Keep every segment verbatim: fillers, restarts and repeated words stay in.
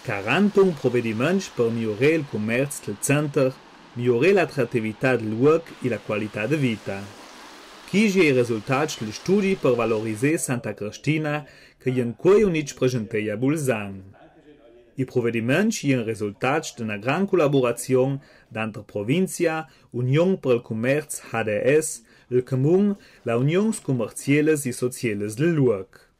Quarantun provedimentscha per mioré il cummerz del center, mioré l'attrattività del luoc e la qualità de vita. Quisti i resultats del studi per valorizé Santa Cristina che i è incuoi unitg presentà a Bulzan. I provedimentscha i è resultats d'una gran cullaburazion danter provinzia, Union per il cummerz H D S, il cumun, la unions cummerzielas e socielas del luoc.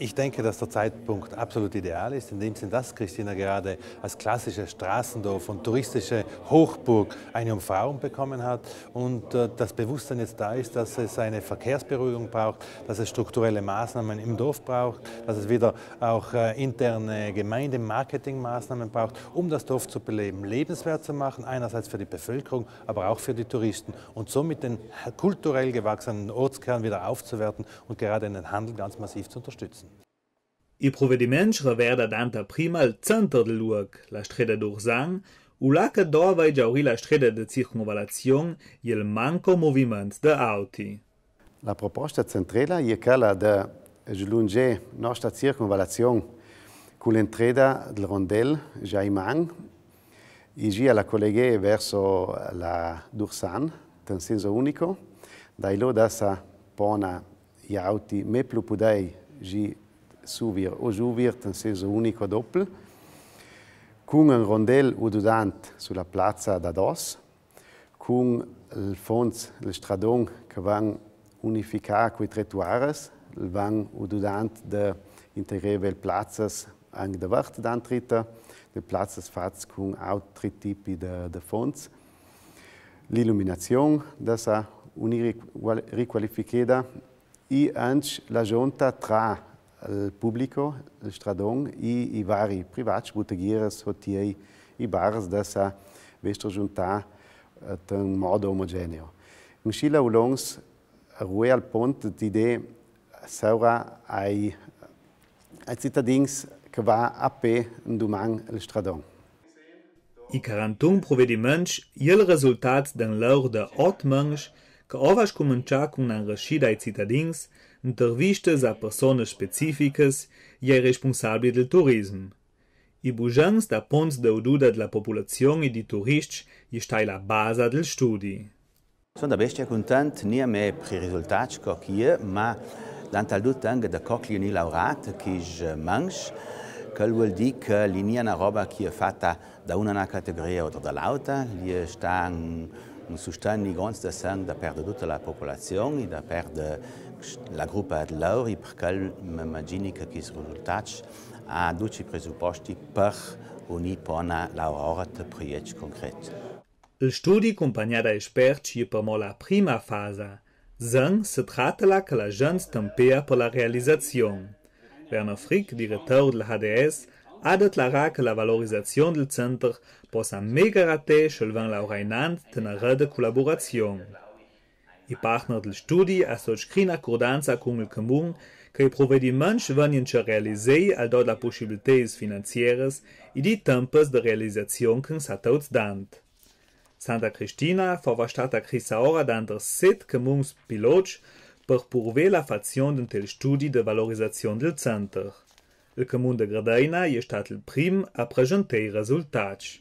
Ich denke, dass der Zeitpunkt absolut ideal ist, in dem Sinn, dass Cristina gerade als klassisches Straßendorf und touristische Hochburg eine Umfahrung bekommen hat und, äh, das Bewusstsein jetzt da ist, dass es eine Verkehrsberuhigung braucht, dass es strukturelle Maßnahmen im Dorf braucht, dass es wieder auch, äh, interne Gemeindemarketingmaßnahmen braucht, um das Dorf zu beleben, lebenswert zu machen, einerseits für die Bevölkerung, aber auch für die Touristen und somit den kulturell gewachsenen Ortskern wieder aufzuwerten und gerade den Handel ganz massiv zu unterstützen. I provedimentscha reverda danter prima il center del luoc, la streda d'Urzan, u là che doveva giaurì la streda de circunvalazion e il manco moviment de auti. La proposta centrela e je quella de slungé nostra circunvalazion cu l'entreda del rondel Jaiman e gira la colleghé verso la d'Urzan, ten senso unico, dai lo dassa pona i auti me plu pudei gi suvir o giuvir ten senso unico doppel, cun un rondel ududant su la plazza da dos, cun il fonds, il stradon che van unificà cui tretuaras, il van ududant de integrevel plazzas anc de vart d'antrita, de plazzas fats cun autri tipi de, de fonds. L'illuminazion da sa unì riqual-, riqualificheda e anc la gionta tra il publico, il stradon e i vari privats, buteghieras, hotiei e bars da sa vestr giontà, eh, ten modo omogeneo. Inscì la Ulons ruè al pont d'idee saura ai, ai citadins che va a pè induman il stradon. I quarantun provedimentscha i è il resultat d'un laur de ot mans che ova scumentsà cun una rescida ai citadins, intervistas a personas specificas e ai responsabli del turism. I bugens da ponts d'aududa de la populazion e di turists i è stai la basa del studi. Son da bestia cuntent, nieme pri risultats co chi, ma dant al dut anc da co chi l'è laurat, chi mans, che völ dì che l'è nia una roba chi l'è fata da una categoria o da l'autra, l'è sta un, un susteni grond da sen da per duta la populazion e da per la grupa de laur, e per chel m'imagini che chi risultats a duti i presuposti per unì pona l'aurora de proiets concrets. Il studi cumpagnà da esperts i è primo la prima fasa. Sen se tratta là che la gent stampea per la realisazion. Werner Frick, direttur del H D S, ha declarà che la valorisazion del center possa mega ratè se ven laurà inant ten una red de cullaburazion. I partner del studi ha socrì in accordanza cun il cumun che i provedimentscha vegnin realisei al do de la pussibiliteis finanzieras e di tempas de realisazion che s'ha tauts dant. Santa Cristina fava stata crissa ora danter set cumuns pilots per purver la fazion dent il studi de valorisazion del center. Il cumun de Gradina i è stat il prim a presentar i resultats.